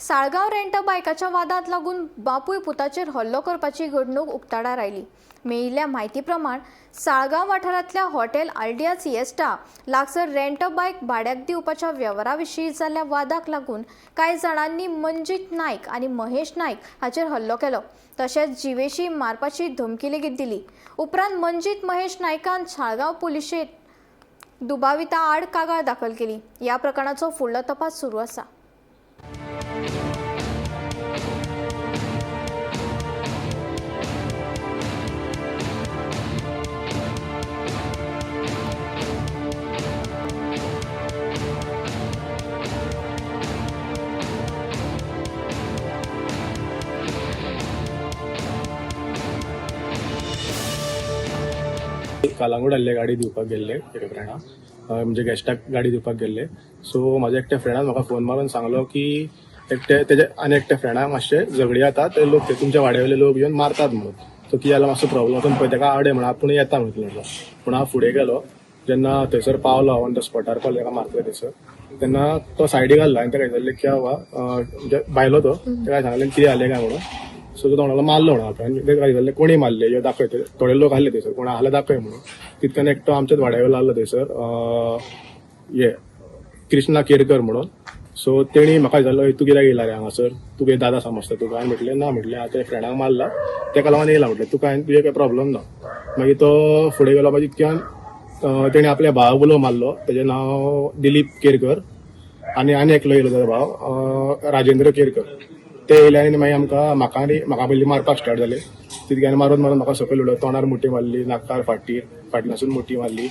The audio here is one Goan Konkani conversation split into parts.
साळगांव रेंट बायकाच्या वादांत लागून बापूय पुताचेर हल्लो करपाची घडणूक उक्ताडार आयली. मेळिल्ल्या म्हायती प्रमाण साळगांव वाठारांतल्या हॉटेल आल्डिया सिएस्टा लागसर रेंट बायक भाड्याक दिवपाच्या वेव्हारा विशीं जाल्ल्या वादाक लागून कांय जाणांनी मंजीत नायक आनी महेश नायक हाचेर हल्लो केलो. तशेंच जिवेशी मारपाची धमकी लेगीत दिली. उपरांत मंजीत महेश नायकान साळगांव पुलिशेंत दुबाविता आड कागाळ दाखल केली. ह्या प्रकरणाचो फुडलो तपास सुरू आसा. कालांगूट आसले गाडी दिवपाक गेल्ले एका फ्रेंडाक, म्हणजे गेस्टाक गाडी दिवपाक गेल्ले. सो म्हाज्या एकट्या फ्रेंडान म्हाका फोन मारून सांगलो की एकटे तेजे आनी एकट्या फ्रेंडाक मातशे झगडी जाता, ते लोक ते तुमच्या वाड्यावयले लोक येवन मारतात म्हणून. सो कितें जालां, मातसो प्रॉब्लम वचून पळय, ताका आडय म्हणून आपूण येता म्हणून. पूण हांव फुडें गेलो जेन्ना थंयसर पावलो, ऑन the स्पॉटार पावलो, ताका मारतले थंयसर तेन्ना तो सायडीक आहलो. आनी ताका विचारलें क्या हुआ, म्हणजे भायलो तो, ताका सांगलें कितें जालें काय म्हणून. सो तो म्हणलो मारलो म्हणून आपणे. आनी ताका विचारलें कोणी मारले, यो दाखय, ते थोडे लोक आहले थंयसर, कोण आहले दाखय म्हणून. तितक्यान एकटो आमच्याच वाड्यावयलो आहलो थंयसर, हे कृष्णा केरकर म्हणून. सो तेणी म्हाका विचारलो, तूं कित्याक येयला रे हांगासर, तूं कितें दादा समजता तुका? हांवें म्हटलें ना, म्हटलें हांव त्या फ्रेंडाक मारला तेका लागून येयला, म्हटलें तुका हांवें तुजे काय प्रॉब्लम ना. मागीर तो फुडें गेलो. मागीर तितक्यान तेणी आपल्या भावाक उलो मारलो, तेजें नांव दिलीप केरकर, आनी आनी एकलो येयलो तेजो भाव राजेंद्र केरकर. ते येयले आनी मागीर आमकां म्हाका आनी म्हाका पयलीं मारपाक स्टार्ट जाले. तितक्यान मारून मारून म्हाका सकयल उडयलो, तोंडार मुठी मारली, नाकार, फाटीर, फाटल्यासून मुठी मारली.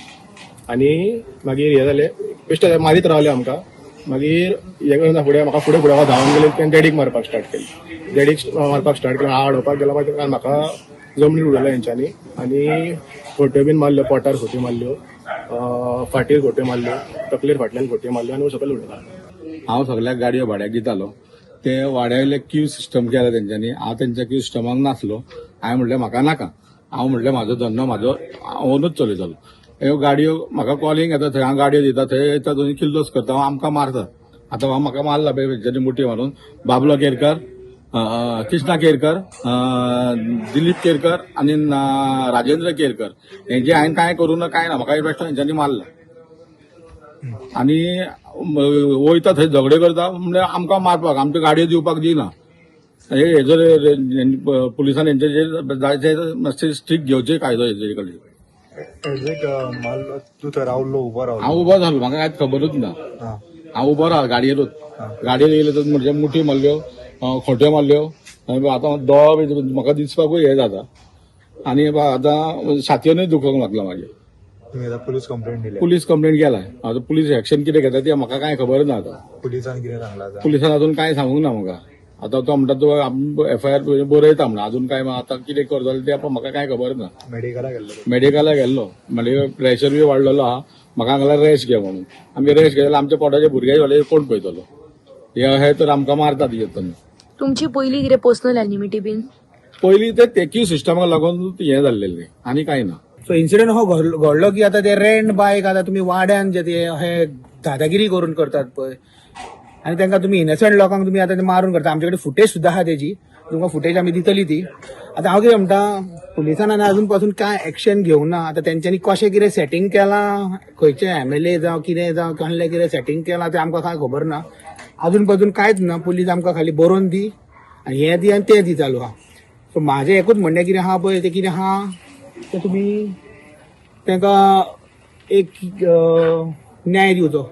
आनी मागीर हें जालें, बेश्टे मारीत रावले आमकां. मागीर हें करना फुडें म्हाका फुडें फुडें हांव धांवन गेले, तेणें डॅडीक मारपाक स्टार्ट केली. डॅडीक मारपाक स्टार्ट केलें, हांव आडोवपाक गेलो, मागीर ताका म्हाका जमनीर उडयलो हेंच्यांनी आनी खोट्यो बीन मारल्यो, पोटार खोट्यो मारल्यो, फाटीर खोट्यो मारल्यो, तकलेर फाटल्यान खोट्यो मारल्यो आनी सकयल उडयला. हांव सगल्याक गाडयो भाड्याक दितालो. ते वाड्यावयले क्यू सिस्टम केला तेंच्यांनी. हांव तेंच्या क्यू सिस्टमाक नासलो. हांवें म्हणलें म्हाका नाका, हांव म्हणलें म्हाजो धंदो म्हाजो ओनूच चलयतलो. ह्यो गाडयो म्हाका कॉलिंग येता, थंय हांव गाडयो दिता, थंय येता दोनी किल्लोस करता, हांव आमकां मारता. आतां हांव म्हाका मारला पळय तेंच्यांनी मुठी मारून. बाबलो केरकर, कृष्णा केरकर, दिलीप केरकर आनी राजेंद्र केरकर हेंचे हांवें कांय करूं ना, कांय ना, म्हाका बेश्टो हेंच्यांनी मारला. आनी वयता थंय झगडे करता, म्हणजे आमकां मारपाक, आमच्यो गाडयो दिवपाक दिना. हे हेजर पुलिसान हेंचेर जाय ते मातशे स्ट्रीक घेवचे कायदो हेजे कडेन. एग्जॅक्ट मारलो, तूं थंय रावलो, उबो रावलो? हांव उबो जालो, म्हाका कांयच खबरूच ना. हांव उबो राव गाडयेरूच, गाडयेर येयले तर म्हणजे मुठी मारल्यो, खोट्यो मारल्यो. आनी आतां दोळो बी म्हाका दिसपाकूय हें जाता आनी आतां छातयेनूय दुखोंक लागला मागीर. तुमी आतां पुलीस कंप्लेंट दिल्या? पुलीस कंप्लेंट केलाय. आतां पुलीस एक्शन कितें घेता ते म्हाका कांय खबर ना आतां. पुलिसान कितें सांगलां आतां? पुलिसान अजून कांय सांगूंक ना म्हाका. आतां तो म्हणटा तो एफआयआर बरयता म्हणून, अजून काय आतां कितें करतले तें म्हाका कांय खबर ना. मेडिकलाक गेल्लो? मेडिकलाक गेल्लो, म्हणजे प्रेशर बी वाडलेलो आहा. म्हाका सांगला रेस्ट घे म्हणून. आमी रेस्ट घेतल्यार आमच्या पोटाचे भुरगे जाल्यार कोण पळयतलो? हे हे तर आमकां मारतात येतना. तुमची पयली कितें पर्सनल एनिमिटी बीन? पयलीं ते क्यू सिस्टमाक लागून हें जाल्लें आनी कांय ना. सो इन्सिडेंट हो घडलो की आतां ते रेंट बायक आतां तुमी वाड्यान जे ते हे दादागिरी करून करतात पळय, आनी तांकां तुमी इनोसंट लोकांक तुमी आतां ते मारून करता. आमचे कडेन फुटेज सुद्दां आहा तेजी, तुमकां फुटेज आमी दितली ती. आतां हांव कितें म्हणटा, पुलिसान आनी अजून पासून कांय एक्शन घेवना. ना आतां तेंच्यांनी कशें कितें सेटींग केलां, खंयचे एमएलए जावं कितें जावं कसलें कितें सेटींग केलां तें आमकां कांय खबर ना. अजून पासून कांयच ना. पुलीस आमकां खाली बरोवन दी आनी हें दी आनी तें दी चालू आहा. सो म्हाजें एकूच म्हणणें कितें आहा पळय, तें कितें आहा तें तुमी तांकां एक न्याय दिवचो.